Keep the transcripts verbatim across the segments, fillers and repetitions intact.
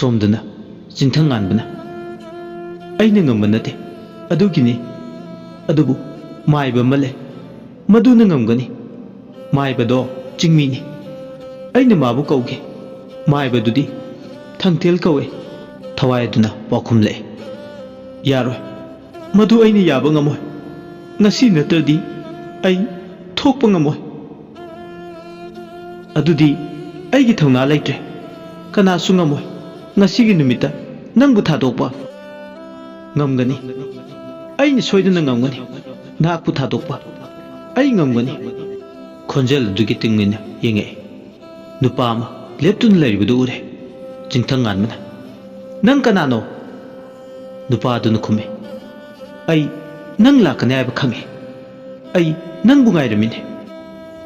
ꯁꯣꯝꯗꯅ ꯆꯤꯡꯊꯪ ꯉꯥꯟꯕꯅ, "ꯑꯩꯅ ꯉꯝꯕ ꯅꯠꯇꯦ, ꯑꯗꯨꯒꯤꯅꯤ꯫ ꯑꯗꯨꯕꯨ ꯃꯥꯏꯕ ꯑꯃ ꯂꯩ, ꯃꯗꯨꯅ ꯉꯝꯒꯅꯤ꯫ ꯃꯥꯏꯕꯗꯣ ꯆꯤꯡꯃꯤꯅꯤ꯫ ꯑꯩꯅ ꯃꯥꯕꯨ ꯀꯧꯒꯦ꯫" ꯃꯥꯏꯕꯗꯨꯗꯤ ꯊꯪꯊꯦꯜ ꯀꯧꯏ꯫ ꯊꯋꯥꯏ ꯑꯗꯨꯅ ꯄꯥꯎꯈꯨꯝꯂꯛꯏ, "ꯌꯥꯔꯣꯏ, ꯃꯗꯨ ꯑꯩꯅ ꯌꯥꯕ ꯉꯝꯃꯣꯏ꯫ ꯉꯁꯤ ꯅꯠꯇ꯭ꯔꯗꯤ ꯑꯩ ꯊꯣꯛꯄ ꯉꯝꯃꯣꯏ꯫ ꯑꯗꯨꯗꯤ ꯑꯩꯒꯤ ꯊꯧꯅꯥ ꯂꯩꯇ꯭ꯔꯦ꯫ ꯀꯅꯥꯁꯨ ꯉꯝꯃꯣꯏ ꯉꯁꯤꯒꯤ ꯅꯨꯃꯤꯠꯇ ꯅꯪꯕꯨ ꯊꯥꯗꯣꯛꯄ꯫" "ꯉꯝꯒꯅꯤ, ꯑꯩꯅ ꯁꯣꯏꯗꯅ ꯉꯝꯒꯅꯤ꯫ ꯅꯍꯥꯛꯄꯨ ꯊꯥꯗꯣꯛꯄ ꯑꯩ ꯉꯝꯒꯅꯤ꯫" ꯈꯣꯟꯖꯦꯜ ꯑꯗꯨꯒꯤ ꯇꯨꯡ ꯏꯟꯅ ꯌꯦꯡꯉꯛꯏ꯫ ꯅꯨꯄꯥ ꯑꯃ ꯂꯦꯞꯇꯨꯅ ꯂꯩꯔꯤꯕꯗꯨ ꯎꯔꯦ꯫ ꯆꯤꯡꯊꯪ ꯉꯥꯟꯕꯅ, "ꯅꯪ ꯀꯅꯥꯅꯣ?" ꯅꯨꯄꯥ ꯑꯗꯨꯅ ꯈꯨꯝꯃꯤ, "ꯑꯩ ꯅꯪ ꯂꯥꯛꯀꯅꯤ ꯍꯥꯏꯕ ꯈꯪꯏ꯫ ꯑꯩ ꯅꯪꯕꯨ ꯉꯥꯏꯔꯝꯃꯤꯅꯦ꯫"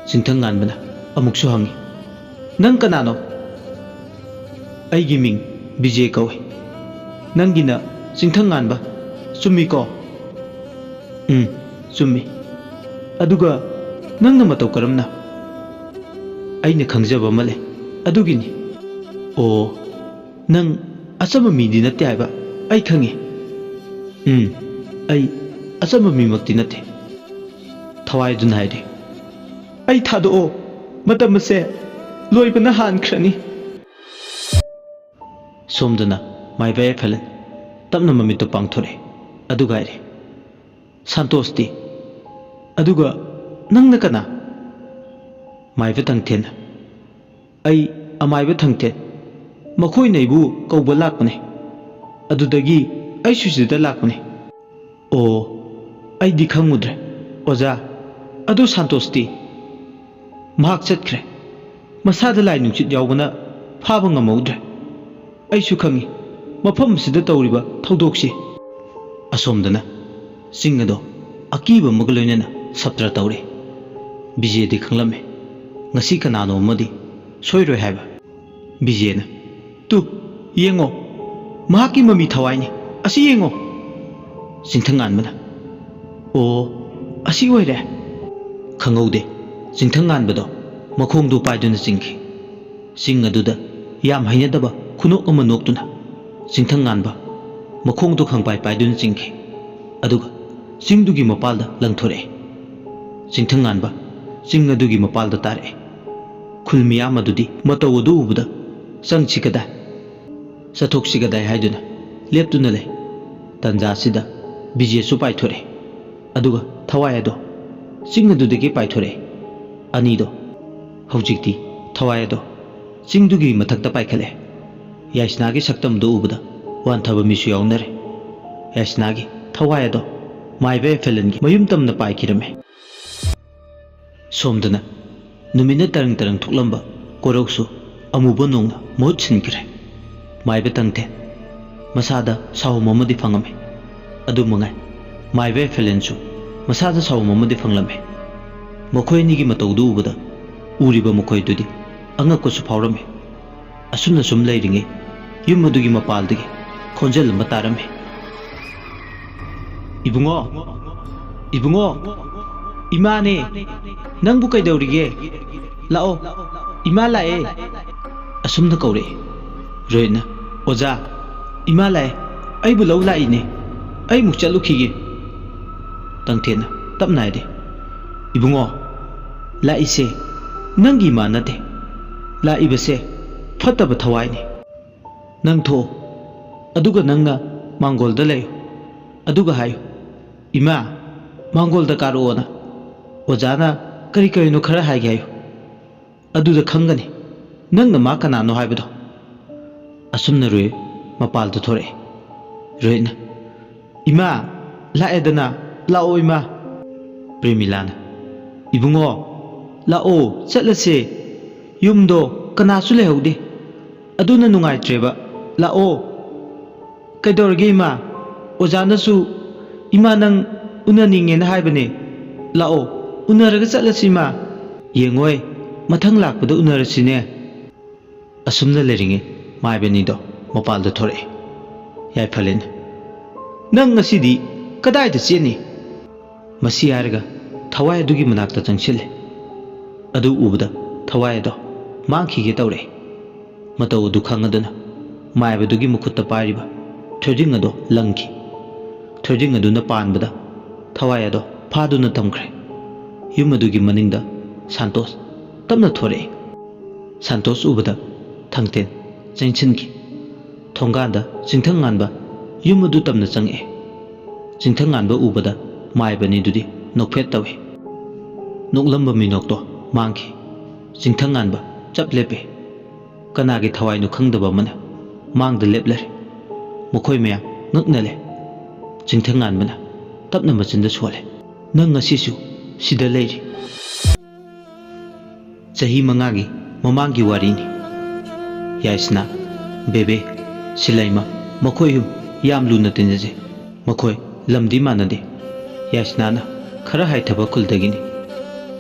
ꯆꯤꯡꯊꯪ ꯉꯥꯟꯕꯅ ꯑꯃꯨꯛꯁꯨ ꯍꯪꯉꯤ, "ꯅꯪ ꯀꯅꯥꯅꯣ?" "ꯑꯩꯒꯤ ꯃꯤꯡ ꯕꯤꯖꯦ ꯀꯧꯏ꯫ ꯅꯪꯒꯤꯅ ꯆꯤꯡꯊꯪ ꯉꯥꯟꯕ, ꯆꯨꯝꯃꯤꯀꯣ?" "ꯎꯝ, ꯆꯨꯝꯃꯤ꯫ ꯑꯗꯨꯒ ꯅꯪꯅ ꯃꯇꯧ ꯀꯔꯝꯅ?" "ꯑꯩꯅ ꯈꯪꯖꯕ ꯑꯃ ꯂꯩ, ꯑꯗꯨꯒꯤꯅꯤ꯫" "ꯑꯣ, ꯅꯪ ꯑꯆꯝꯕ ꯃꯤꯗꯤ ꯅꯠꯇꯦ ꯍꯥꯏꯕ ꯑꯩ ꯈꯪꯉꯤ꯫" "ꯎꯝ, ꯑꯩ ꯑꯆꯝꯕ ꯃꯤꯃꯛꯇꯤ ꯅꯠꯇꯦ꯫" ꯊꯋꯥꯏꯗꯨꯅ ꯍꯥꯏꯔꯤ, "ꯑꯩ ꯊꯥꯗꯣꯛꯑꯣ, ꯃꯇꯝ ꯑꯁꯦ ꯂꯣꯏꯕꯅ ꯍꯥꯟꯈ꯭ꯔꯅꯤ꯫" ꯁꯣꯝꯗꯅ ꯃꯥꯏꯕ ꯌꯥꯏꯐꯂꯦꯟ ꯇꯞꯅ ꯃꯃꯤꯠꯇꯨ ꯄꯥꯡꯊꯣꯔꯛꯏ, ꯑꯗꯨꯒ ꯍꯥꯏꯔꯤ, "ꯁꯥꯟꯇꯣꯁꯇꯤ? ꯑꯗꯨꯒ ꯅꯪꯅ ꯀꯅꯥ?" ꯃꯥꯏꯕ ꯊꯪꯊꯦꯟꯅ, "ꯑꯩ ꯑꯃꯥꯏꯕ ꯊꯪꯊꯦꯟ꯫ ꯃꯈꯣꯏꯅ ꯑꯩꯕꯨ ꯀꯧꯕ ꯂꯥꯛꯄꯅꯦ꯫ ꯑꯗꯨꯗꯒꯤ ꯑꯩꯁꯨ ꯁꯤꯗ ꯂꯥꯛꯄꯅꯦ꯫" "ꯑꯣ, ꯑꯩꯗꯤ ꯈꯪꯉꯨꯗ꯭ꯔꯦ, ꯑꯣꯖꯥ꯫ ꯑꯗꯨ ꯁꯥꯟꯇꯣꯁꯇꯤ?" "ꯃꯍꯥꯛ ꯆꯠꯈ꯭ꯔꯦ꯫ ꯃꯁꯥꯗ ꯂꯥꯏ ꯅꯨꯡꯁꯤꯠ ꯌꯥꯎꯕꯅ ꯐꯥꯕ ꯉꯝꯍꯧꯗ꯭ꯔꯦ꯫ ꯑꯩꯁꯨ ꯈꯪꯉꯤ ꯃꯐꯝ ꯑꯁꯤꯗ ꯇꯧꯔꯤꯕ ꯊꯧꯗꯣꯛꯁꯤ꯫" ꯑꯁꯣꯝꯗꯅ ꯆꯤꯡ ꯑꯗꯣ ꯑꯀꯤꯕ ꯑꯃꯒ ꯂꯣꯏꯅꯅ ꯁꯞꯇ꯭ꯔ ꯇꯧꯔꯤ꯫ ꯕꯤꯖꯦꯗꯤ ꯈꯪꯂꯝꯃꯤ ꯉꯁꯤ ꯀꯅꯥꯅꯣ ꯑꯃꯗꯤ ꯁꯣꯏꯔꯣꯏ ꯍꯥꯏꯕ꯫ ꯕꯤꯖꯦꯅ, "ꯇꯨ, ꯌꯦꯡꯉꯣ, ꯃꯍꯥꯛꯀꯤ ꯃꯃꯤ ꯊꯋꯥꯏꯅꯤ, ꯑꯁꯤ ꯌꯦꯡꯉꯣ꯫" ꯆꯤꯡꯊꯪ ꯉꯥꯟꯕꯅ, "ꯑꯣ, ꯑꯁꯤ ꯑꯣꯏꯔꯦ꯫" ꯈꯪꯍꯧꯗꯦ, ꯆꯤꯡꯊꯪ ꯉꯥꯟꯕꯗꯣ ꯃꯈꯣꯡꯗꯨ ꯄꯥꯏꯗꯨꯅ ꯆꯤꯡꯈꯤ꯫ ꯆꯤꯡ ꯑꯗꯨꯗ ꯌꯥꯝ ꯍꯩꯅꯗꯕ ꯈꯨꯅꯣꯛ ꯑꯃ ꯅꯣꯛꯇꯨꯅ ꯆꯤꯡꯊꯪ ꯉꯥꯟꯕ ꯃꯈꯣꯡꯗꯨ ꯈꯪꯄꯥꯏ ꯄꯥꯏꯗꯨꯅ ꯆꯤꯡꯈꯤ꯫ ꯑꯗꯨꯒ ꯆꯤꯡꯗꯨꯒꯤ ꯃꯄꯥꯜꯗ ꯂꯪꯊꯣꯔꯛꯑꯦ꯫ ꯆꯤꯡꯊꯪ ꯉꯥꯟꯕ ꯆꯤꯡ ꯑꯗꯨꯒꯤ ꯃꯄꯥꯜꯗ ꯇꯥꯔꯛꯑꯦ꯫ ꯈꯨꯜ ꯃꯤꯌꯥꯝ ꯑꯗꯨꯗꯤ ꯃꯇꯧ ꯑꯗꯨ ꯎꯕꯗ "ꯆꯪꯁꯤ ꯀꯗꯥꯏ, ꯆꯠꯊꯣꯛꯁꯤ ꯀꯗꯥꯏ" ꯍꯥꯏꯗꯨꯅ ꯂꯦꯞꯇꯨꯅ ꯂꯩ꯫ ꯇꯟꯖꯥꯁꯤꯗ ꯕꯤꯖꯦꯁꯨ ꯄꯥꯏꯊꯣꯔꯛꯑꯦ꯫ ꯑꯗꯨꯒ ꯊꯋꯥꯏ ꯑꯗꯣ ꯆꯤꯡ ꯑꯗꯨꯗꯒꯤ ꯄꯥꯏꯊꯣꯔꯛꯑꯦ꯫ ꯑꯅꯤꯗꯣ ꯍꯧꯖꯤꯛꯇꯤ ꯊꯋꯥꯏ ꯑꯗꯣ ꯆꯤꯡꯗꯨꯒꯤ ꯃꯊꯛꯇ ꯄꯥꯏꯈꯠꯂꯦ꯫ ꯌꯥꯏꯁꯅꯥꯒꯤ ꯁꯛꯇꯝꯗꯨ ꯎꯕꯗ ꯋꯥꯟꯊꯕ ꯃꯤꯁꯨ ꯌꯥꯎꯅꯔꯦ꯫ ꯌꯥꯏꯁꯅꯥꯒꯤ ꯊꯋꯥꯏ ꯑꯗꯣ ꯃꯥꯏꯕ ꯑꯦꯐꯦꯂꯟꯒꯤ ꯃꯌꯨꯝ ꯇꯝꯅ ꯄꯥꯏꯈꯤꯔꯝꯃꯦ꯫ ꯁꯣꯝꯗꯅ ꯅꯨꯃꯤꯠꯅ ꯇꯔꯪ ꯇꯔꯪ ꯊꯣꯛꯂꯝꯕ ꯀꯣꯔꯧꯁꯨ ꯑꯃꯨꯕ ꯅꯣꯡꯅ ꯃꯍꯨꯠ ꯁꯤꯟꯈ꯭ꯔꯦ꯫ ꯃꯥꯏꯕ ꯇꯪꯊꯦꯟ ꯃꯁꯥꯗ ꯁꯥꯎꯍꯨꯝ ꯑꯃꯗꯤ ꯐꯪꯉꯝꯃꯤ꯫ ꯑꯗꯨ ꯃꯉꯥꯏ, ꯃꯥꯏꯕ ꯑꯦꯐꯦꯂꯦꯟꯁꯨ ꯃꯁꯥꯗ ꯁꯥꯎꯍꯨꯝ ꯑꯃꯗꯤ ꯐꯪꯂꯝꯃꯤ꯫ ꯃꯈꯣꯏ ꯑꯅꯤꯒꯤ ꯃꯇꯧꯗꯨ ꯎꯕꯗ ꯎꯔꯤꯕ ꯃꯈꯣꯏꯗꯨꯗꯤ ꯑꯉꯛꯄꯁꯨ ꯐꯥꯎꯔꯝꯃꯤ꯫ ꯑꯁꯨꯝꯅ ꯁꯨꯝ ꯂꯩꯔꯤꯉꯩ ꯌꯨꯝ ꯑꯗꯨꯒꯤ ꯃꯄꯥꯜꯗꯒꯤ ꯈꯣꯟꯖꯦꯜ ꯑꯃ ꯇꯥꯔꯝꯃꯤ꯫ "ꯏꯕꯨꯡꯉꯣ, ꯏꯕꯨꯡꯉꯣ, ꯏꯃꯥꯅꯦ, ꯅꯪꯕꯨ ꯀꯩꯗꯧꯔꯤꯒꯦ? ꯂꯥꯛꯑꯣ, ꯏꯃꯥ ꯂꯥꯛꯑꯦ!" ꯑꯁꯨꯝꯅ ꯀꯧꯔꯛꯑꯦ꯫ ꯔꯣꯍꯤꯠꯅ, "ꯑꯣꯖꯥ, ꯏꯃꯥ ꯂꯥꯛꯑꯦ, ꯑꯩꯕꯨ ꯂꯧ ꯂꯥꯛꯏꯅꯦ, ꯑꯩ ꯑꯃꯨꯛ ꯆꯠꯂꯨꯈꯤꯒꯦ꯫" ꯇꯪꯊꯦꯟꯅ ꯇꯞꯅ ꯍꯥꯏꯔꯦ, "ꯏꯕꯨꯡꯉꯣ, ꯂꯥꯛꯏꯁꯦ ꯅꯪꯒꯤ ꯏꯃꯥ ꯅꯠꯇꯦ, ꯂꯥꯛꯏꯕꯁꯦ ꯐꯠꯇꯕ ꯊꯋꯥꯏꯅꯤ꯫ ꯅꯪ ꯊꯣꯛꯑꯣ, ꯑꯗꯨꯒ ꯅꯪꯅ ꯃꯥꯡꯒꯣꯜꯗ ꯂꯩꯌꯨ, ꯑꯗꯨꯒ ꯍꯥꯏꯌꯨ, 'ꯏꯃꯥ, ꯃꯥꯡꯒꯣꯜꯗ ꯀꯥꯔꯛꯑꯣꯅ ꯑꯣꯖꯥꯅ ꯀꯔꯤ ꯀꯔꯤꯅꯣ ꯈꯔ ꯍꯥꯏꯒꯦ ꯍꯥꯏꯌꯨ꯫ ꯑꯗꯨꯗ ꯈꯪꯒꯅꯤ ꯅꯪꯅ ꯃꯥ ꯀꯅꯥꯅꯣ ꯍꯥꯏꯕꯗꯣ.'" ꯑꯁꯨꯝꯅ ꯔꯣꯍꯤꯠ ꯃꯄꯥꯜꯗ ꯊꯣꯔꯛꯑꯦ꯫ ꯔꯣꯍꯤꯠꯅ, "ꯏꯃꯥ, ꯂꯥꯛꯑꯦꯗꯅ, ꯂꯥꯛꯑꯣ ꯏꯃꯥ꯫" ꯄ꯭ꯔꯦꯃꯤꯂꯥꯅ, "ꯏꯕꯨꯡꯉꯣ, ꯂꯥꯛꯑꯣ, ꯆꯠꯂꯁꯦ꯫ ꯌꯨꯝꯗꯣ ꯀꯅꯥꯁꯨ ꯂꯩꯍꯧꯗꯦ꯫ ꯑꯗꯨꯅ ꯅꯨꯡꯉꯥꯏꯇ꯭ꯔꯦꯕ꯫ ꯂꯥꯛꯑꯣ꯫" "ꯀꯩꯗꯧꯔꯒꯦ ꯏꯃꯥ? ꯑꯣꯖꯥꯅꯁꯨ ꯏꯃꯥ ꯅꯪ ꯎꯅꯅꯤꯡꯉꯦꯅ ꯍꯥꯏꯕꯅꯦ꯫ ꯂꯥꯛꯑꯣ, ꯎꯅꯔꯒ ꯆꯠꯂꯁꯤ ꯏꯃꯥ꯫ ꯌꯦꯡꯉꯣꯏ, ꯃꯊꯪ ꯂꯥꯛꯄꯗ ꯎꯅꯔꯁꯤꯅꯦ꯫" ꯑꯁꯨꯝꯅ ꯂꯩꯔꯤꯉꯩ ꯃꯥꯏꯕꯅꯤꯗꯣ ꯃꯄꯥꯜꯗ ꯊꯣꯔꯛꯑꯦ꯫ ꯌꯥꯏꯐꯂꯦꯟ, "ꯅꯪ ꯉꯁꯤꯗꯤ ꯀꯗꯥꯏꯗ ꯆꯦꯟꯅꯤ?" ꯃꯁꯤ ꯍꯥꯏꯔꯒ ꯊꯋꯥꯏ ꯑꯗꯨꯒꯤ ꯃꯅꯥꯛꯇ ꯆꯪꯁꯤꯜꯂꯦ꯫ ꯑꯗꯨ ꯎꯕꯗ ꯊꯋꯥꯏ ꯑꯗꯣ ꯃꯥꯡꯈꯤꯒꯦ ꯇꯧꯔꯛꯑꯦ꯫ ꯃꯇꯧ ꯑꯗꯨ ꯈꯪꯉꯗꯨꯅ ꯃꯥꯏꯕꯗꯨꯒꯤ ꯃꯈꯨꯠꯇ ꯄꯥꯏꯔꯤꯕ ꯊ꯭ꯔꯦꯗꯤꯡ ꯑꯗꯣ ꯂꯪꯈꯤ꯫ ꯊ꯭ꯔꯦꯗꯤꯡ ꯑꯗꯨꯅ ꯄꯥꯟꯕꯗ ꯊꯋꯥꯏ ꯑꯗꯣ ꯐꯥꯗꯨꯅ ꯊꯝꯈ꯭ꯔꯦ꯫ ꯌꯨꯝ ꯑꯗꯨꯒꯤ ꯃꯅꯤꯡꯗ ꯁꯥꯟꯇꯣꯁ ꯇꯞꯅ ꯊꯣꯔꯛꯏ꯫ ꯁꯥꯟꯇꯣꯁ ꯎꯕꯗ ꯊꯥꯡꯇꯦꯟ ꯆꯦꯟꯁꯤꯟꯈꯤ꯫ ꯊꯣꯡꯒꯥꯟꯗ ꯆꯤꯡꯊꯪ ꯉꯥꯟꯕ ꯌꯨꯝ ꯑꯗꯨ ꯇꯝꯅ ꯆꯪꯉꯛꯑꯦ꯫ ꯆꯤꯡꯊꯪ ꯉꯥꯟꯕ ꯎꯕꯗ ꯃꯥꯏꯕꯅꯤꯗꯨꯗꯤ ꯅꯣꯛꯐꯦꯠ ꯇꯧꯏ꯫ ꯅꯣꯛꯂꯝꯕ ꯃꯤꯅꯣꯛꯇꯣ ꯃꯥꯡꯈꯤ꯫ ꯆꯤꯡꯊꯪ ꯉꯥꯟꯕ ꯆꯞ ꯂꯦꯞꯄꯦ꯫ ꯀꯅꯥꯒꯤ ꯊꯋꯥꯏꯅꯣ ꯈꯪꯗꯕ ꯑꯃꯅ ꯃꯥꯡꯗ ꯂꯦꯞꯂꯔꯦ꯫ ꯃꯈꯣꯏ ꯃꯌꯥꯝ ꯉꯛꯅꯂꯦ꯫ ꯆꯤꯡꯊꯪ ꯉꯥꯟꯕꯅ ꯇꯞꯅ ꯃꯆꯤꯟꯗ ꯁꯣꯜꯂꯦ, "ꯅꯪ ꯉꯁꯤꯁꯨ ꯁꯤꯗ ꯂꯩꯔꯤ?" ꯆꯍꯤ ꯃꯉꯥꯒꯤ ꯃꯃꯥꯡꯒꯤ ꯋꯥꯔꯤꯅꯤ꯫ ꯌꯥꯏꯁꯅꯥ, ꯕꯦꯕꯦ, ꯁꯤꯂꯩꯃ, ꯃꯈꯣꯏ ꯑꯍꯨꯝ ꯌꯥꯝ ꯂꯨꯅ ꯇꯤꯟꯅꯖꯩ꯫ ꯃꯈꯣꯏ ꯂꯝꯗꯤ ꯃꯥꯟꯅꯗꯦ꯫ ꯌꯥꯏꯁꯅꯥꯅ ꯈꯔ ꯍꯥꯏꯊꯕ ꯈꯨꯜꯗꯒꯤꯅꯤ꯫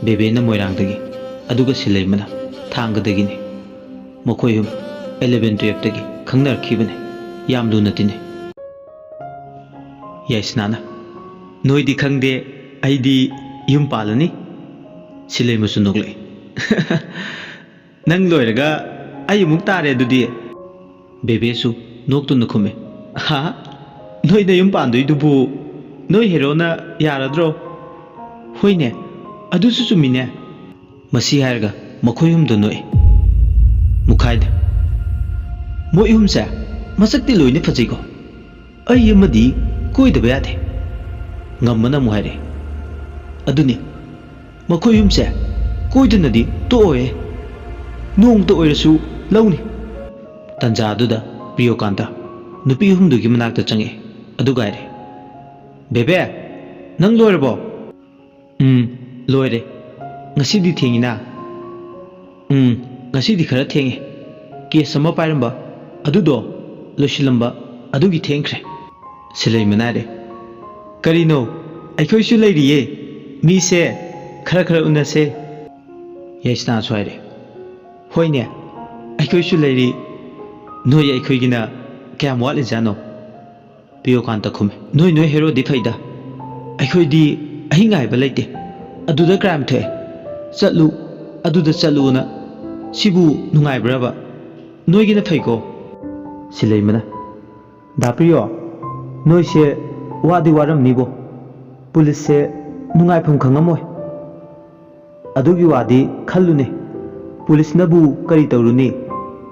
ꯕꯦꯕꯦꯅ ꯃꯣꯏꯔꯥꯡꯗꯒꯤ, ꯑꯗꯨꯒ ꯁꯤꯂꯩꯃꯅ ꯊꯥꯡꯒꯗꯒꯤꯅꯤ꯫ ꯃꯈꯣꯏ ꯑꯍꯨꯝ ꯑꯦꯂꯦꯚꯦꯟ ꯇꯨꯌꯦꯜꯐꯇꯒꯤ ꯈꯪꯅꯔꯛꯈꯤꯕꯅꯤ꯫ ꯌꯥꯝ ꯂꯨꯅ ꯇꯤꯟꯅꯩ꯫ ꯌꯥꯏꯁꯅꯥꯅ, "ꯅꯣꯏꯗꯤ ꯈꯪꯗꯦ, ꯑꯩꯗꯤ ꯌꯨꯝ ꯄꯥꯜꯂꯅꯤ꯫" ꯁꯤꯂꯩꯃꯁꯨ ꯅꯣꯛꯂꯛꯏ꯫ "ꯅꯪ ꯂꯣꯏꯔꯒ ꯑꯩ ꯑꯃꯨꯛ ꯇꯥꯔꯦ ꯑꯗꯨꯗꯤ꯫" ꯕꯦꯕꯦꯁꯨ ꯅꯣꯛꯇꯨꯅ ꯈꯨꯝꯃꯤ, "ꯍꯥ? ꯅꯣꯏ ꯅꯌꯨꯝ ꯄꯥꯟꯗꯣꯏꯗꯨꯕꯨ ꯅꯣꯏ ꯍꯦꯔꯣꯅ ꯌꯥꯔꯗ꯭ꯔꯣ?" "ꯍꯣꯏꯅꯦ, ꯑꯗꯨꯁꯨ ꯆꯨꯝꯃꯤꯅꯦ꯫" ꯃꯁꯤ ꯍꯥꯏꯔꯒ ꯃꯈꯣꯏ ꯑꯍꯨꯝꯗꯣ ꯅꯣꯛꯏ꯫ ꯃꯨꯈꯥꯏꯗ, "ꯃꯣꯏ ꯑꯍꯨꯝꯁꯦ ꯃꯁꯛꯇꯤ ꯂꯣꯏꯅ ꯐꯖꯩꯀꯣ꯫ ꯑꯩ ꯑꯃꯗꯤ ꯀꯣꯏꯗꯕ ꯌꯥꯗꯦ꯫" ꯉꯝꯕꯅ ꯑꯃꯨꯛ ꯍꯥꯏꯔꯛꯏ, "ꯑꯗꯨꯅꯤ, ꯃꯈꯣꯏ ꯑꯍꯨꯝꯁꯦ ꯀꯣꯏꯗꯅꯗꯤ ꯇꯣꯛꯑꯣꯏ꯫ ꯅꯣꯡꯃꯇ ꯑꯣꯏꯔꯁꯨ ꯂꯧꯅꯤ꯫" ꯇꯟꯖꯥ ꯑꯗꯨꯗ ꯄ꯭ꯔꯤꯌꯣꯀꯥꯟꯇ ꯅꯨꯄꯤ ꯑꯍꯨꯝꯗꯨꯒꯤ ꯃꯅꯥꯛꯇ ꯆꯪꯉꯛꯑꯦ꯫ ꯑꯗꯨꯒ ꯍꯥꯏꯔꯦ, "ꯕꯦꯕꯦ, ꯅꯪ ꯂꯣꯏꯔꯕꯣ?" "ꯎꯝ, ꯂꯣꯏꯔꯦ꯫ ꯉꯁꯤꯗꯤ ꯊꯦꯡꯉꯤꯅ?" "ꯎꯝ, ꯉꯁꯤꯗꯤ ꯈꯔ ꯊꯦꯡꯉꯦ꯫ ꯀꯦꯁ ꯑꯃ ꯄꯥꯏꯔꯝꯕ, ꯑꯗꯨꯗꯣ ꯂꯣꯏꯁꯤꯜꯂꯝꯕ, ꯑꯗꯨꯒꯤ ꯊꯦꯡꯈ꯭ꯔꯦ꯫" ꯁꯤꯂꯩꯃꯅ ꯍꯥꯏꯔꯦ, "ꯀꯔꯤꯅꯣ? ꯑꯩꯈꯣꯏꯁꯨ ꯂꯩꯔꯤꯌꯦ꯫ ꯃꯤꯁꯦ ꯈꯔ ꯈꯔ ꯎꯅꯁꯦ꯫" ꯌꯥꯏꯁꯅꯥꯁꯨ ꯍꯥꯏꯔꯦ, "ꯍꯣꯏꯅꯦ, ꯑꯩꯈꯣꯏꯁꯨ ꯂꯩꯔꯤ꯫ ꯅꯣꯏ ꯑꯩꯈꯣꯏꯒꯤꯅ ꯀꯌꯥꯝ ꯋꯥꯠꯂꯤꯖꯥꯠꯅꯣ?" ꯄ꯭ꯔꯤꯌꯣꯀꯥꯟꯇ ꯈꯨꯝꯃꯤ, "ꯅꯣꯏ ꯅꯣꯏ ꯍꯦꯔꯣꯗꯤ ꯐꯩꯗ, ꯑꯩꯈꯣꯏꯗꯤ ꯑꯍꯤꯡ ꯍꯥꯏꯕ ꯂꯩꯇꯦ꯫ ꯑꯗꯨꯗ ꯀ꯭ꯔꯥꯏꯝ ꯊꯣꯛꯑꯦ, ꯆꯠꯂꯨ, ꯑꯗꯨꯗ ꯆꯠꯂꯨꯅ꯫ ꯁꯤꯕꯨ ꯅꯨꯡꯉꯥꯏꯕ꯭ꯔꯕ? ꯅꯣꯏꯒꯤꯅ ꯐꯩꯀꯣ꯫" ꯁꯤꯂꯩꯃꯅ, "ꯗꯥ ꯄ꯭ꯔꯤꯌꯣ, ꯅꯣꯏꯁꯦ ꯋꯥꯗꯤ ꯋꯥꯔꯝꯅꯤꯕꯣ꯫ ꯄꯨꯂꯤꯁꯁꯦ ꯅꯨꯡꯉꯥꯏꯐꯝ ꯈꯪꯉꯝꯃꯣꯏ꯫ ꯑꯗꯨꯒꯤ ꯋꯥꯗꯤ ꯈꯜꯂꯨꯅꯦ꯫ ꯄꯨꯂꯤꯁꯅꯕꯨ ꯀꯔꯤ ꯇꯧꯔꯨꯅꯤ?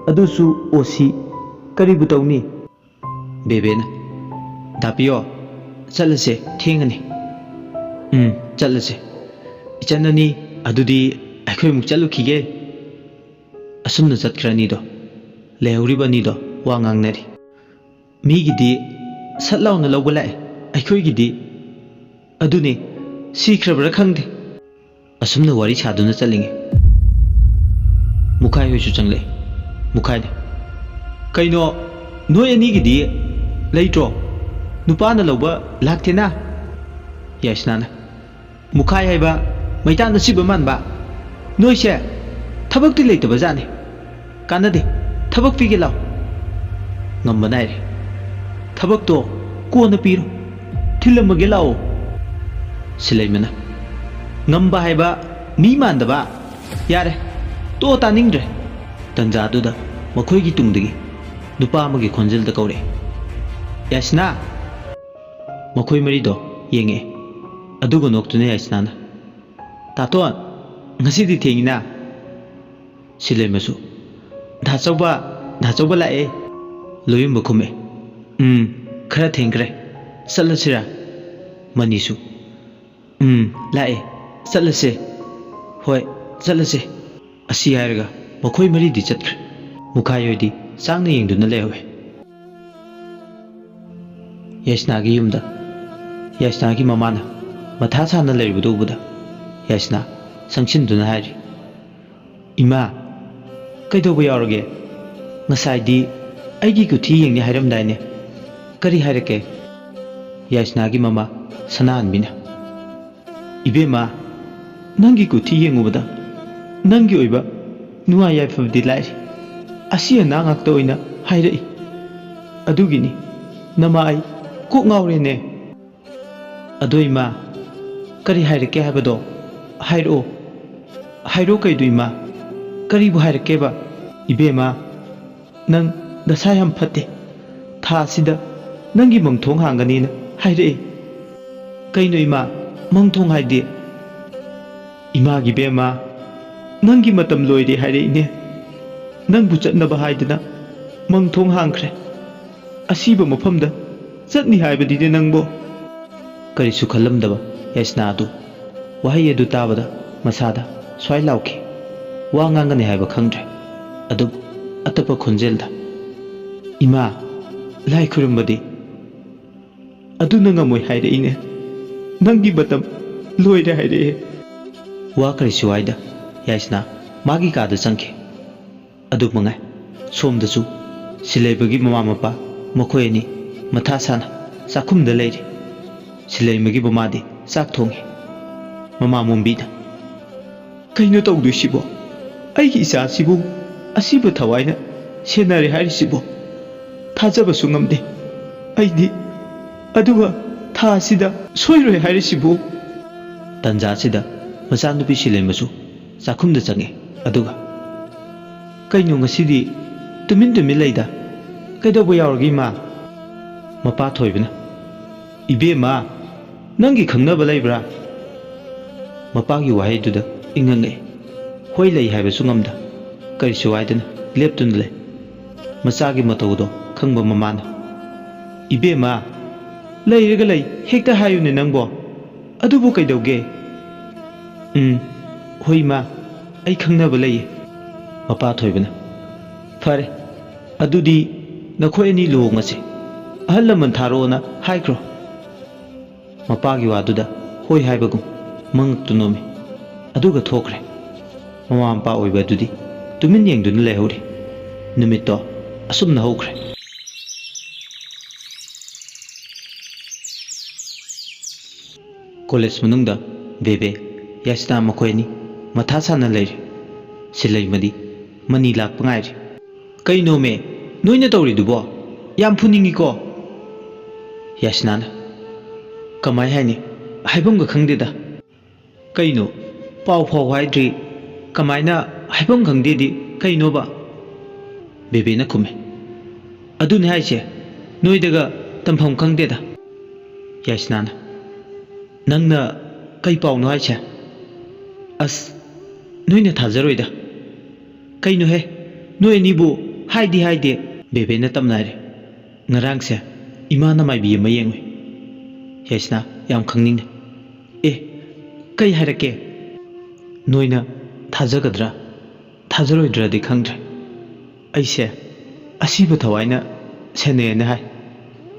ꯑꯗꯨꯁꯨ ꯑꯣ ꯁꯤ꯫ ꯀꯔꯤꯕꯨ ꯇꯧꯅꯤ?" ꯕꯦꯕꯦꯅ, "ꯗꯥ ꯄ꯭ꯔꯤꯌꯣ, ꯆꯠꯂꯁꯦ, ꯊꯦꯡꯉꯅꯤ꯫" "ꯎꯝ, ꯆꯠꯂꯁꯦ꯫ ꯏꯆꯟ ꯑꯅꯤ, ꯑꯗꯨꯗꯤ ꯑꯩꯈꯣꯏ ꯑꯃꯨꯛ ꯆꯠꯂꯨꯈꯤꯒꯦ꯫" ꯑꯁꯨꯝꯅ ꯆꯠꯈ꯭ꯔ ꯑꯅꯤꯗꯣ, ꯂꯩꯍꯧꯔꯤꯕ ꯑꯅꯤꯗꯣ ꯋꯥ ꯉꯥꯡꯅꯔꯤ꯫ "ꯃꯤꯒꯤꯗꯤ ꯁꯠ ꯂꯥꯎꯅ ꯂꯧꯕ ꯂꯥꯛꯑꯦ, ꯑꯩꯈꯣꯏꯒꯤꯗꯤ ꯑꯗꯨꯅꯦ, ꯁꯤꯈ꯭ꯔꯕ꯭ꯔꯥ ꯈꯪꯗꯦ꯫" ꯑꯁꯨꯝꯅ ꯋꯥꯔꯤ ꯁꯥꯗꯨꯅ ꯆꯠꯂꯤꯉꯩ ꯃꯨꯈꯥꯏ ꯍꯣꯏꯁꯨ ꯆꯪꯂꯛꯑꯦ꯫ ꯃꯨꯈꯥꯏꯅ, "ꯀꯩꯅꯣ, ꯅꯣꯏ ꯑꯅꯤꯒꯤꯗꯤ ꯂꯩꯇ꯭ꯔꯣ? ꯅꯨꯄꯥꯅ ꯂꯧꯕ ꯂꯥꯛꯇꯦꯅ?" ꯌꯥꯏꯁꯅꯥꯅ, "ꯃꯨꯈꯥꯏ ꯍꯥꯏꯕ ꯃꯩꯇꯥꯟ ꯑꯁꯤꯕ ꯃꯥꯟꯕ꯫ ꯅꯣꯏꯁꯦ ꯊꯕꯛꯇꯤ ꯂꯩꯇꯕ ꯖꯥꯠꯅꯤ꯫ ꯀꯥꯟꯅꯗꯦ, ꯊꯕꯛ ꯄꯤꯒꯦ ꯂꯥꯎ꯫" ꯉꯝꯕ ꯅꯥꯏꯔꯦ꯫ "ꯊꯕꯛꯇꯣ ꯀꯣꯟꯅ ꯄꯤꯔꯣ, ꯊꯤꯜꯂꯝꯃꯒꯦ ꯂꯥꯛꯑꯣ꯫" ꯁꯤꯂꯩꯃꯅ, "ꯉꯝꯕ ꯍꯥꯏꯕ ꯃꯤ ꯃꯥꯟꯗꯕ꯫ ꯌꯥꯔꯦ, ꯇꯣꯛꯑꯣ, ꯇꯥꯅꯤꯡꯗ꯭ꯔꯦ꯫" ꯇꯟꯖꯥꯗꯨꯗ ꯃꯈꯣꯏꯒꯤ ꯇꯨꯡꯗꯒꯤ ꯅꯨꯄꯥ ꯑꯃꯒꯤ ꯈꯣꯟꯖꯦꯜꯗ ꯀꯧꯔꯛꯑꯦ, "ꯌꯥꯏꯁꯅꯥ!" ꯃꯈꯣꯏ ꯃꯔꯤꯗꯣ ꯌꯦꯡꯉꯛꯑꯦ꯫ ꯑꯗꯨꯒ ꯅꯣꯛꯇꯨꯅ ꯌꯥꯏꯁꯅꯥꯅ, "ꯇꯥꯇꯣꯟ, ꯉꯁꯤꯗꯤ ꯊꯦꯡꯉꯤꯅ?" ꯁꯤꯂꯩꯃꯁꯨ, "ꯗꯥꯆꯧꯕ, ꯗꯥꯆꯧꯕ ꯂꯥꯛꯑꯦ꯫" ꯂꯣꯌꯨꯝꯕ ꯈꯨꯝꯃꯛꯑꯦ, "ꯎꯝ, ꯈꯔ ꯊꯦꯡꯈ꯭ꯔꯦ꯫ ꯆꯠꯂꯁꯤꯔꯥ?" ꯃꯅꯤꯁꯨ, "ꯎꯝ, ꯂꯥꯛꯑꯦ꯫ ꯆꯠꯂꯁꯦ꯫ ꯍꯣꯏ, ꯆꯠꯂꯁꯦ꯫" ꯑꯁꯤ ꯍꯥꯏꯔꯒ ꯃꯈꯣꯏ ꯃꯔꯤꯗꯤ ꯆꯠꯈ꯭ꯔꯦ꯫ ꯃꯨꯈꯥꯏ ꯍꯣꯏꯗꯤ ꯆꯥꯡꯅ ꯌꯦꯡꯗꯨꯅ ꯂꯩꯍꯧꯋꯦ꯫ ꯌꯥꯏꯁꯅꯥꯒꯤ ꯌꯨꯝꯗ ꯌꯥꯏꯁꯅꯥꯒꯤ ꯃꯃꯥꯅ ꯃꯊꯥ ꯁꯥꯅ ꯂꯩꯔꯤꯕꯗꯨ ꯎꯕꯗ ꯌꯥꯏꯁꯅꯥ ꯆꯪꯁꯤꯟꯗꯨꯅ ꯍꯥꯏꯔꯤ, "ꯏꯃꯥ, ꯀꯩꯗꯧꯕ ꯌꯥꯎꯔꯒꯦ? ꯉꯁꯥꯏꯗꯤ ꯑꯩꯒꯤ ꯀꯨꯊꯤ ꯌꯦꯡꯅꯤ ꯍꯥꯏꯔꯝꯗꯥꯏꯅꯦ? ꯀꯔꯤ ꯍꯥꯏꯔꯛꯀꯦ?" ꯌꯥꯏꯁꯅꯥꯒꯤ ꯃꯃꯥ ꯁꯅꯥꯍꯟꯕꯤꯅ, "ꯏꯕꯦꯝꯃ, ꯅꯪꯒꯤ ꯀꯨꯊꯤ ꯌꯦꯡꯉꯨꯕꯗ ꯅꯪꯒꯤ ꯑꯣꯏꯕ ꯅꯨꯡꯉꯥꯏ ꯌꯥꯏꯐꯕꯗꯤ ꯂꯥꯏꯔꯤ, ꯑꯁꯤ ꯑꯅꯥ ꯉꯥꯛꯇ ꯑꯣꯏꯅ ꯍꯥꯏꯔꯛꯏ꯫ ꯑꯗꯨꯒꯤꯅꯤ ꯅꯃꯥ ꯑꯩ ꯀꯣꯛ ꯉꯥꯎꯔꯦꯅꯦ꯫" "ꯑꯗꯣ ꯏꯃꯥ, ꯀꯔꯤ ꯍꯥꯏꯔꯛꯀꯦ ꯍꯥꯏꯕꯗꯣ ꯍꯥꯏꯔꯛꯑꯣ꯫ ꯍꯥꯏꯔꯛꯑꯣ ꯀꯩꯗꯣ ꯏꯃꯥ, ꯀꯔꯤꯕꯨ ꯍꯥꯏꯔꯛꯀꯦꯕ?" "ꯏꯕꯦꯝꯃ, ꯅꯪ ꯗꯁꯥ ꯌꯥꯝ ꯐꯠꯇꯦ꯫ ꯊꯥ ꯑꯁꯤꯗ ꯅꯪꯒꯤ ꯃꯪꯊꯣꯡ ꯍꯥꯡꯒꯅꯤꯅ ꯍꯥꯏꯔꯛꯑꯦ꯫ ꯀꯩꯅꯣ ꯏꯃꯥ, ꯃꯪꯊꯣꯡ ꯍꯥꯏꯗꯤ? ꯏꯃꯥꯒꯤ ꯕꯦꯝꯃ, ꯅꯪꯒꯤ ꯃꯇꯝ ꯂꯣꯏꯔꯦ ꯍꯥꯏꯔꯛꯏꯅꯦ꯫ ꯅꯪꯕꯨ ꯆꯠꯅꯕ ꯍꯥꯏꯗꯅ ꯃꯪꯊꯣꯡ ꯍꯥꯡꯈ꯭ꯔꯦ꯫ ꯑꯁꯤꯕ ꯃꯐꯝꯗ ꯆꯠꯅꯤ ꯍꯥꯏꯕꯗꯤꯅꯦ ꯅꯪꯕꯣ꯫ ꯀꯔꯤꯁꯨ ꯈꯜꯂꯝꯗꯕ ꯌꯥꯏꯁꯅꯥ ꯑꯗꯨ ꯋꯥꯍꯩ ꯑꯗꯨ ꯇꯥꯕꯗ ꯃꯁꯥꯗ ꯁ꯭ꯋꯥꯏ ꯂꯥꯎꯈꯤ꯫ ꯋꯥ ꯉꯥꯡꯒꯅꯤ ꯍꯥꯏꯕ ꯈꯪꯗ꯭ꯔꯦ꯫ ꯑꯗꯨꯕꯨ ꯑꯇꯞꯄ ꯈꯣꯟꯖꯦꯜꯗ, "ꯏꯃꯥ, ꯂꯥꯏ ꯈꯨꯔꯨꯝꯕꯗꯤ?" "ꯑꯗꯨꯅ ꯉꯝꯃꯣꯏ ꯍꯥꯏꯔꯛꯏꯅꯦ꯫ ꯅꯪꯒꯤ ꯃꯇꯝ ꯂꯣꯏꯔꯦ ꯍꯥꯏꯔꯛꯑꯦ꯫" ꯋꯥ ꯀꯔꯤꯁꯨ ꯍꯥꯏꯗ ꯌꯥꯏꯁꯅꯥ ꯃꯥꯒꯤ ꯀꯥꯗ ꯆꯪꯈꯤ꯫ ꯑꯗꯨ ꯃꯉꯥꯏ꯫ ꯁꯣꯝꯗꯁꯨ ꯁꯤꯂꯩꯕꯒꯤ ꯃꯃꯥ ꯃꯄꯥ ꯃꯈꯣꯏ ꯑꯅꯤ ꯃꯊꯥ ꯁꯥꯅ ꯆꯥꯛꯈꯨꯝꯗ ꯂꯩꯔꯤ꯫ ꯁꯤꯂꯩꯃꯒꯤ ꯃꯃꯥꯗꯤ ꯆꯥꯛ ꯊꯣꯡꯉꯤ꯫ ꯃꯃꯥ ꯃꯣꯝꯕꯤꯅ, "ꯀꯩꯅꯣ ꯇꯧꯗꯣꯏꯁꯤꯕꯣ? ꯑꯩꯒꯤ ꯏꯆꯥꯁꯤꯕꯨ ꯑꯁꯤꯕ ꯊꯋꯥꯏꯅ ꯁꯦꯟꯅꯔꯦ ꯍꯥꯏꯔꯤꯁꯤꯕꯣ? ꯊꯥꯖꯕꯁꯨ ꯉꯝꯗꯦ ꯑꯩꯗꯤ꯫ ꯑꯗꯨꯒ ꯊꯥ ꯑꯁꯤꯗ ꯁꯣꯏꯔꯣꯏ ꯍꯥꯏꯔꯤꯁꯤꯕꯨ?" ꯇꯟꯖꯥꯁꯤꯗ ꯃꯆꯥꯅꯨꯄꯤ ꯁꯤꯂꯩꯃꯁꯨ ꯆꯥꯛꯈꯨꯝꯗ ꯆꯪꯉꯦ꯫ ꯑꯗꯨꯒ, "ꯀꯩꯅꯣ ꯉꯁꯤꯗꯤ ꯇꯨꯃꯤꯟ ꯇꯨꯃꯤꯟ ꯂꯩꯗ? ꯀꯩꯗꯧꯕ ꯌꯥꯎꯔꯒꯦ ꯏꯃꯥ?" ꯃꯄꯥ ꯊꯣꯏꯕꯅ, "ꯏꯕꯦꯝꯃ, ꯅꯪꯒꯤ ꯈꯪꯅꯕ ꯂꯩꯕ꯭ꯔꯥ?" ꯃꯄꯥꯒꯤ ꯋꯥꯍꯩꯗꯨꯗ ꯏꯪꯉꯪꯉꯛꯏ꯫ ꯍꯣꯏ, ꯂꯩ ꯍꯥꯏꯕꯁꯨ ꯉꯝꯗ, ꯀꯔꯤꯁꯨ ꯍꯥꯏꯗꯅ ꯂꯦꯞꯇꯨꯅ ꯂꯩ꯫ ꯃꯆꯥꯒꯤ ꯃꯇꯧꯗꯣ ꯈꯪꯕ ꯃꯃꯥꯅ, "ꯏꯕꯦꯝꯃ, ꯂꯩꯔꯒ ꯂꯩ ꯍꯦꯛꯇ ꯍꯥꯏꯌꯨꯅꯦ ꯅꯪꯕꯣ꯫ ꯑꯗꯨꯕꯨ ꯀꯩꯗꯧꯒꯦ?" "ꯎꯝ, ꯍꯣꯏ ꯏꯃꯥ, ꯑꯩ ꯈꯪꯅꯕ ꯂꯩꯌꯦ꯫" ꯃꯄꯥ ꯊꯣꯏꯕꯅ, "ꯐꯔꯦ, ꯑꯗꯨꯗꯤ ꯅꯈꯣꯏ ꯑꯅꯤ ꯂꯨꯍꯣꯡꯉꯁꯤ꯫ ꯑꯍꯜ ꯂꯃꯟ ꯊꯥꯔꯛꯑꯣꯅ ꯍꯥꯏꯈ꯭ꯔꯣ꯫" ꯃꯄꯥꯒꯤ ꯋꯥꯗꯨꯗ ꯍꯣꯏ ꯍꯥꯏꯕꯒꯨꯝ ꯃꯉꯛꯇꯨ ꯅꯣꯝꯃꯤ꯫ ꯑꯗꯨꯒ ꯊꯣꯛꯈ꯭ꯔꯦ꯫ ꯃꯃꯥ ꯃꯄꯥ ꯑꯣꯏꯕ ꯑꯗꯨꯗꯤ ꯇꯨꯃꯤꯟ ꯌꯦꯡꯗꯨꯅ ꯂꯩꯍꯧꯔꯤ꯫ ꯅꯨꯃꯤꯠꯇꯣ ꯑꯁꯨꯝꯅ ꯍꯧꯈ꯭ꯔꯦ꯫ ꯀꯣꯂꯦꯖ ꯃꯅꯨꯡꯗ ꯕꯦꯕꯦ, ꯌꯥꯏꯁꯅꯥ ꯃꯈꯣꯏ ꯑꯅꯤ ꯃꯊꯥ ꯁꯥꯅ ꯂꯩꯔꯤ꯫ ꯁꯤꯂꯩꯃꯗꯤ ꯃꯅꯤ ꯂꯥꯛꯄ ꯉꯥꯏꯔꯤ꯫ "ꯀꯩꯅꯣꯃꯦ ꯅꯣꯏꯅ ꯇꯧꯔꯤꯗꯨꯕꯣ? ꯌꯥꯝ ꯐꯨꯅꯤꯡꯉꯤꯀꯣ꯫" ꯌꯥꯏꯁꯅꯥꯅ, "ꯀꯃꯥꯏ ꯍꯥꯏꯅꯤ? ꯍꯥꯏꯐꯝꯒ ꯈꯪꯗꯦꯗ꯫" "ꯀꯩꯅꯣ? ꯄꯥꯎ ꯐꯥꯎ ꯍꯥꯏꯗ꯭ꯔꯤ, ꯀꯃꯥꯏꯅ ꯍꯥꯏꯐꯝ ꯈꯪꯗꯦꯗꯤ ꯀꯩꯅꯣꯕ?" ꯕꯦꯕꯦꯅ ꯈꯨꯝꯃꯦ꯫ "ꯑꯗꯨꯅꯦ ꯍꯥꯏꯁꯦ, ꯅꯣꯏꯗꯒ ꯇꯝꯐꯝ ꯈꯪꯗꯦꯗ"꯫ ꯌꯥꯏꯁꯅꯥꯅ, "ꯅꯪꯅ ꯀꯩ ꯄꯥꯎꯅꯣ ꯍꯥꯏꯁꯦ? ꯑꯁ, ꯅꯣꯏꯅ ꯊꯥꯖꯔꯣꯏꯗ"꯫ "ꯀꯩꯅꯣꯍꯦ, ꯅꯣꯏ ꯑꯅꯤꯕꯨ ꯍꯥꯏꯗꯤ ꯍꯥꯏꯗꯦ"꯫ ꯕꯦꯕꯦꯅ ꯇꯞꯅ ꯍꯥꯏꯔꯦ, "ꯉꯔꯥꯡꯁꯦ ꯏꯃꯥꯅ ꯃꯥꯏꯕꯤ ꯑꯃ ꯌꯦꯡꯉꯨꯏ"꯫ ꯌꯥꯏꯁꯅꯥ, ꯌꯥꯝ ꯈꯪꯅꯤꯡꯅ, "ꯑꯦ, ꯀꯩ ꯍꯥꯏꯔꯛꯀꯦ?" "ꯅꯣꯏꯅ ꯊꯥꯖꯒꯗ꯭ꯔꯥ ꯊꯥꯖꯔꯣꯏꯗ꯭ꯔꯗꯤ ꯈꯪꯗ꯭ꯔꯦ, ꯑꯩꯁꯦ ꯑꯁꯤꯕ ꯊꯋꯥꯏꯅ ꯁꯦꯟꯅꯩꯅ ꯍꯥꯏ,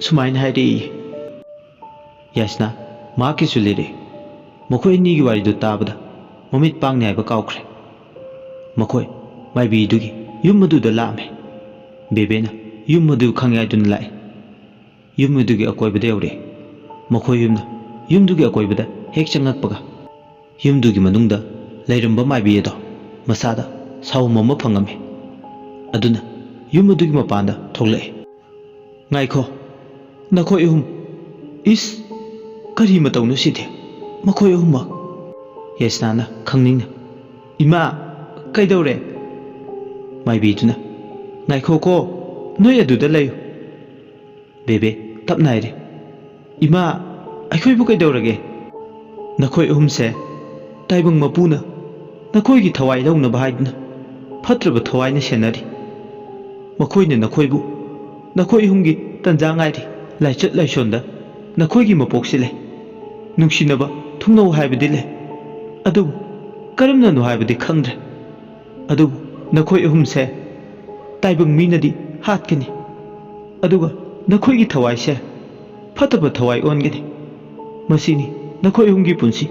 ꯁꯨꯃꯥꯏꯅ ꯍꯥꯏꯔꯛꯏ"꯫ ꯌꯥꯏꯁꯅꯥ ꯃꯍꯥꯛꯀꯤꯁꯨ ꯂꯤꯔꯛꯏ꯫ ꯃꯈꯣꯏ ꯑꯅꯤꯒꯤ ꯋꯥꯔꯤꯗꯨ ꯇꯥꯕꯗ ꯃꯃꯤꯠ ꯄꯥꯡꯅꯤ ꯍꯥꯏꯕ ꯀꯥꯎꯈ꯭ꯔꯦ꯫ ꯃꯈꯣꯏ ꯃꯥꯏꯕꯤꯗꯨꯒꯤ ꯌꯨꯝ ꯑꯗꯨꯗ ꯂꯥꯛꯑꯝꯃꯤ꯫ ꯕꯦꯕꯦꯅ ꯌꯨꯝ ꯑꯗꯨ ꯈꯪꯉꯦ ꯍꯥꯏꯗꯨꯅ ꯂꯥꯛꯏ꯫ ꯌꯨꯝ ꯑꯗꯨꯒꯤ ꯑꯀꯣꯏꯕꯗ ꯌꯧꯔꯛꯏ꯫ ꯃꯈꯣꯏ ꯌꯨꯝꯅ ꯌꯨꯝꯗꯨꯒꯤ ꯑꯀꯣꯏꯕꯗ ꯍꯦꯛ ꯆꯪꯉꯛꯄꯒ, ꯌꯨꯝꯗꯨꯒꯤ ꯃꯅꯨꯡꯗ ꯂꯩꯔꯝꯕ ꯃꯥꯏꯕꯤ ꯑꯗꯣ ꯃꯁꯥꯗ ꯁꯥꯎꯍꯨꯝ ꯑꯃ ꯐꯪꯉꯝꯃꯤ꯫ ꯑꯗꯨꯅ ꯌꯨꯝ ꯑꯗꯨꯒꯤ ꯃꯄꯥꯟꯗ ꯊꯣꯛꯂꯛꯏ꯫ "ꯉꯥꯏꯈꯣ, ꯅꯈꯣꯏ ꯑꯍꯨꯝ꯫ ꯏꯁ, ꯀꯔꯤ ꯃꯇꯧꯅꯣ ꯁꯤꯗꯤ? ꯃꯈꯣꯏ ꯑꯍꯨꯝꯃꯛ"꯫ ꯌꯥꯏꯁꯅꯥꯅ ꯈꯪꯅꯤꯡꯅ, "ꯏꯃꯥ, ꯀꯩꯗꯧꯔꯦ?" ꯃꯥꯏꯕꯤꯗꯨꯅ, "ꯉꯥꯏꯈꯣꯀꯣ, ꯅꯣꯏ ꯑꯗꯨꯗ ꯂꯩꯌꯨ"꯫ ꯕꯦꯕꯦ ꯇꯞꯅ ꯍꯥꯏꯔꯦ, "ꯏꯃꯥ, ꯑꯩꯈꯣꯏꯕꯨ ꯀꯩꯗꯧꯔꯒꯦ? ꯅꯈꯣꯏ ꯑꯍꯨꯝꯁꯦ ꯇꯥꯏꯕꯪ ꯃꯄꯨꯅ ꯅꯈꯣꯏꯒꯤ ꯊꯋꯥꯏ ꯂꯧꯅꯕ ꯍꯥꯏꯗꯨꯅ ꯐꯠꯇ꯭ꯔꯕ ꯊꯋꯥꯏꯅ ꯁꯦꯟꯅꯔꯤ꯫ ꯃꯈꯣꯏꯅ ꯅꯈꯣꯏꯕꯨ ꯅꯈꯣꯏ ꯑꯍꯨꯝꯒꯤ ꯇꯟꯖꯥ ꯉꯥꯏꯔꯤ꯫ ꯂꯥꯏꯆꯠ ꯂꯥꯏꯁꯣꯟꯗ ꯅꯈꯣꯏꯒꯤ ꯃꯄꯣꯛꯁꯤ ꯂꯩ꯫ ꯅꯨꯡꯁꯤꯅꯕ ꯊꯨꯡꯅꯧ ꯍꯥꯏꯕꯗꯤ ꯂꯩ꯫ ꯑꯗꯨꯕꯨ ꯀꯔꯝꯅꯅꯣ ꯍꯥꯏꯕꯗꯤ ꯈꯪꯗ꯭ꯔꯦ꯫ ꯑꯗꯨꯕꯨ ꯅꯈꯣꯏ ꯑꯍꯨꯝꯁꯦ ꯇꯥꯏꯕꯪ ꯃꯤꯅꯗꯤ ꯍꯥꯠꯀꯅꯤ꯫ ꯑꯗꯨꯒ ꯅꯈꯣꯏꯒꯤ ꯊꯋꯥꯏꯁꯦ ꯐꯠꯇꯕ ꯊꯋꯥꯏ ꯑꯣꯟꯒꯅꯤ꯫ ꯃꯁꯤꯅꯤ ꯅꯈꯣꯏ ꯑꯍꯨꯝꯒꯤ ꯄꯨꯟꯁꯤ꯫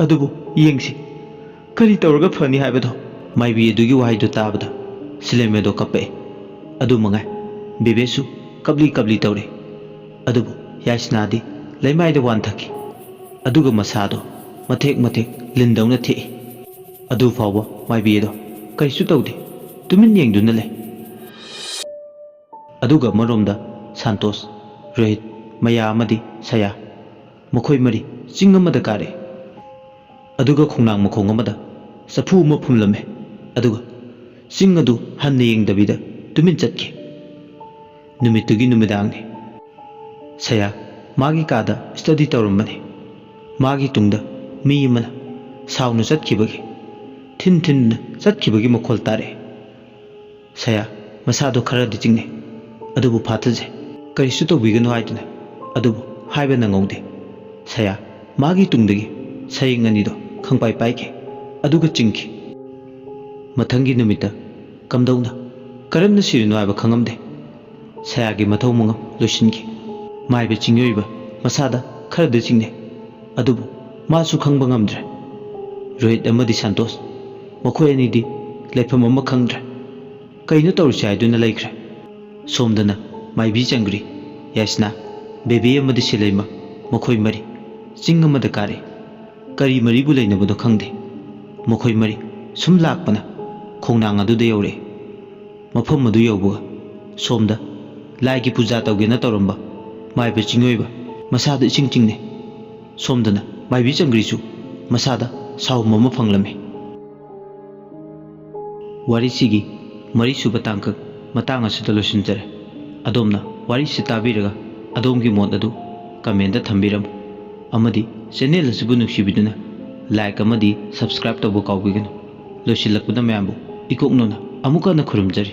ꯑꯗꯨꯕꯨ ꯌꯦꯡꯁꯤ, ꯀꯔꯤ ꯇꯧꯔꯒ ꯐꯅꯤ ꯍꯥꯏꯕꯗꯣ"꯫ ꯃꯥꯏꯕꯤ ꯑꯗꯨꯒꯤ ꯋꯥꯍꯩꯗꯨ ꯇꯥꯕꯗ ꯁꯤꯂꯦꯝ ꯑꯗꯣ ꯀꯞꯄꯛꯏ꯫ ꯑꯗꯨ ꯃꯉꯥꯏ, ꯕꯦꯕꯦꯁꯨ ꯀꯞꯂꯤ ꯀꯞꯂꯤ ꯇꯧꯔꯤ꯫ ꯑꯗꯨꯕꯨ ꯌꯥꯏꯁꯅꯥꯗꯤ ꯂꯩꯃꯥꯏꯗ ꯋꯥꯟꯊꯈꯤ꯫ ꯑꯗꯨꯒ ꯃꯁꯥꯗꯣ ꯃꯊꯦꯛ ꯃꯊꯦꯛ ꯂꯤꯟꯗꯧꯅ ꯊꯦꯛꯏ꯫ ꯑꯗꯨ ꯐꯥꯎꯕ ꯃꯥꯏꯕꯤ ꯑꯗꯣ ꯀꯔꯤꯁꯨ ꯇꯧꯗꯦ, ꯇꯨꯃꯤꯟ ꯌꯦꯡꯗꯨꯅ ꯂꯩ꯫ ꯑꯗꯨꯒ ꯑꯃꯔꯣꯝꯗ ꯁꯥꯟꯇꯣꯁ, ꯔꯣꯍꯤꯠ, ꯃꯌꯥ ꯑꯃꯗꯤ ꯁꯌꯥ, ꯃꯈꯣꯏ ꯃꯔꯤ ꯆꯤꯡ ꯑꯃꯗ ꯀꯥꯔꯛꯏ꯫ ꯑꯗꯨꯒ ꯈꯣꯡꯅꯥꯡ ꯃꯈꯣꯡ ꯑꯃꯗ ꯆꯐꯨ ꯑꯃ ꯐꯨꯝꯂꯝꯃꯤ꯫ ꯑꯗꯨꯒ ꯆꯤꯡ ꯑꯗꯨ ꯍꯟꯅ ꯌꯦꯡꯗꯕꯤꯗ ꯇꯨꯃꯤꯟ ꯆꯠꯈꯤ꯫ ꯅꯨꯃꯤꯠꯇꯨꯒꯤ ꯅꯨꯃꯤꯗꯥꯡꯅꯤ꯫ ꯁꯌꯥ ꯃꯥꯒꯤ ꯀꯥꯗ ꯁ꯭ꯇꯗꯤ ꯇꯧꯔꯝꯕꯅꯤ꯫ ꯃꯥꯒꯤ ꯇꯨꯡꯗ ꯃꯤ ꯑꯃꯅ ꯁꯥꯎꯅ ꯆꯠꯈꯤꯕꯒꯤ, ꯊꯤꯟ ꯊꯤꯟꯗꯨꯅ ꯆꯠꯈꯤꯕꯒꯤ ꯃꯈꯣꯜ ꯇꯥꯔꯛꯑꯦ꯫ ꯁꯌꯥ ꯃꯁꯥꯗꯣ ꯈꯔꯗꯤ ꯆꯤꯡꯅꯩ, ꯑꯗꯨꯕꯨ ꯐꯥꯊꯖꯩ꯫ ꯀꯔꯤꯁꯨ ꯇꯧꯕꯤꯒꯅꯨ ꯍꯥꯏꯗꯨꯅ, ꯑꯗꯨꯕꯨ ꯍꯥꯏꯕ ꯅꯪꯍꯧꯗꯦ꯫ ꯁꯌꯥ ꯃꯥꯒꯤ ꯇꯨꯡꯗꯒꯤ ꯁꯌꯦꯡ ꯑꯅꯤꯗꯣ ꯈꯪꯄꯥꯏ ꯄꯥꯏꯈꯤ, ꯑꯗꯨꯒ ꯆꯤꯡꯈꯤ꯫ ꯃꯊꯪꯒꯤ ꯅꯨꯃꯤꯠꯇ ꯀꯝꯗꯧꯅ, ꯀꯔꯝꯅ ꯁꯤꯔꯤꯅꯣ ꯍꯥꯏꯕ ꯈꯪꯉꯝꯗꯦ꯫ ꯁꯌꯥꯒꯤ ꯃꯊꯧ ꯃꯉꯝ ꯂꯣꯏꯁꯤꯟꯈꯤ꯫ ꯃꯥꯏꯕ ꯆꯤꯡꯑꯣꯏꯕ ꯃꯁꯥꯗ ꯈꯔꯗꯤ ꯆꯤꯡꯅꯩ, ꯑꯗꯨꯕꯨ ꯃꯥꯁꯨ ꯈꯪꯕ ꯉꯝꯗ꯭ꯔꯦ꯫ ꯔꯣꯍꯤꯠ ꯑꯃꯗꯤ ꯁꯟꯇꯣꯁ, ꯃꯈꯣꯏ ꯑꯅꯤꯗꯤ ꯂꯩꯐꯝ ꯑꯃ ꯈꯪꯗ꯭ꯔꯦ꯫ ꯀꯩꯅꯣ ꯇꯧꯔꯤꯁꯦ ꯍꯥꯏꯗꯨꯅ ꯂꯩꯈ꯭ꯔꯦ꯫ ꯁꯣꯝꯗꯅ ꯃꯥꯏꯕꯤ ꯆꯪꯒ꯭ꯔꯤ, ꯌꯥꯏꯁꯅꯥ, ꯕꯦꯕꯤ ꯑꯃꯗꯤ ꯁꯤꯂꯩꯃ, ꯃꯈꯣꯏ ꯃꯔꯤ ꯆꯤꯡ ꯑꯃꯗ ꯀꯥꯔꯛꯏ꯫ ꯀꯔꯤ ꯃꯔꯤꯕꯨ ꯂꯩꯅꯕꯅꯣ ꯈꯪꯗꯦ꯫ ꯃꯈꯣꯏ ꯃꯔꯤ ꯁꯨꯝ ꯂꯥꯛꯄꯅ ꯈꯣꯡꯅꯥꯡ ꯑꯗꯨꯗ ꯌꯧꯔꯛꯏ꯫ ꯃꯐꯝ ꯑꯗꯨ ꯌꯧꯕꯒ ꯁꯣꯝꯗ ꯂꯥꯏꯒꯤ ꯄꯨꯖꯥ ꯇꯧꯒꯦꯅ ꯇꯧꯔꯝꯕ ꯃꯥꯏꯕ ꯆꯤꯡꯑꯣꯏꯕ ꯃꯁꯥꯗ ꯏꯆꯤꯡ ꯆꯤꯡꯅꯩ꯫ ꯁꯣꯝꯗꯅ ꯃꯥꯏꯕꯤ ꯆꯪꯒ꯭ꯔꯤꯁꯨ ꯃꯁꯥꯗ ꯁꯥꯎꯝ ꯑꯃ ꯐꯪꯂꯝꯃꯤ꯫ ꯋꯥꯔꯤꯁꯤꯒꯤ ꯃꯔꯤꯁꯨꯕ ꯇꯥꯡꯀꯛ ꯃꯇꯥꯡ ꯑꯁꯤꯗ ꯂꯣꯏꯁꯤꯟꯖꯔꯦ꯫ ꯑꯗꯣꯝꯅ ꯋꯥꯔꯤꯁꯤ ꯇꯥꯕꯤꯔꯒ ꯑꯗꯣꯝꯒꯤ ꯃꯣꯠ ꯑꯗꯨ ꯀꯃꯦꯟꯗ ꯊꯝꯕꯤꯔꯝꯃꯨ, ꯑꯃꯗꯤ ꯆꯦꯅꯦꯜ ꯑꯁꯤꯕꯨ ꯅꯨꯡꯁꯤꯕꯤꯗꯨꯅ ꯂꯥꯏꯛ ꯑꯃꯗꯤ ꯁꯕꯁꯀ꯭ꯔꯥꯏꯕ ꯇꯧꯕ ꯀꯥꯎꯕꯤꯒꯅꯨ꯫ ꯂꯣꯏꯁꯤꯜꯂꯛꯄꯗ ꯃꯌꯥꯝꯕꯨ ꯏꯀꯣꯛꯅꯅ ꯑꯃꯨꯛ ꯍꯟꯅ ꯈꯨꯔꯨꯝꯖꯔꯤ꯫